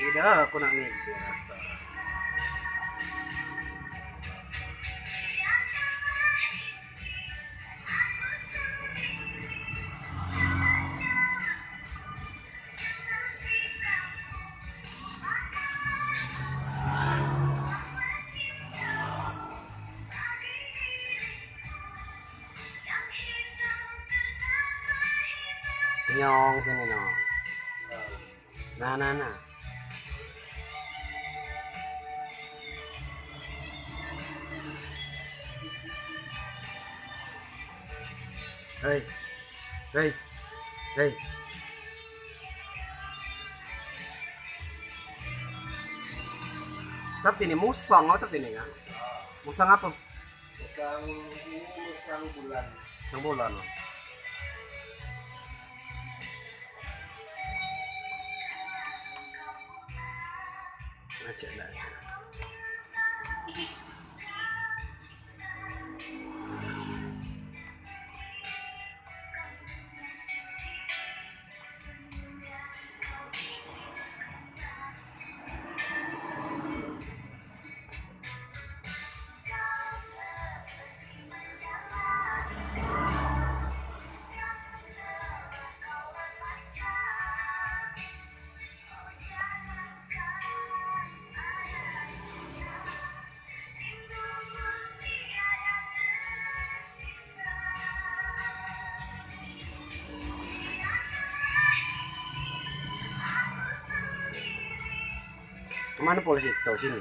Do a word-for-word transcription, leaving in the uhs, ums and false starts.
Ida, aku nak mimpi rasa. Kenyong tu ni, no. Nah, nah, nah. Hei. Hei. Hei. Tapi ini musang, oh, tapi ini kan? Musang apa? Musang, ini musang bulan. Musang bulan, oh. Aceh, aceh. Kemana polisi tau sini?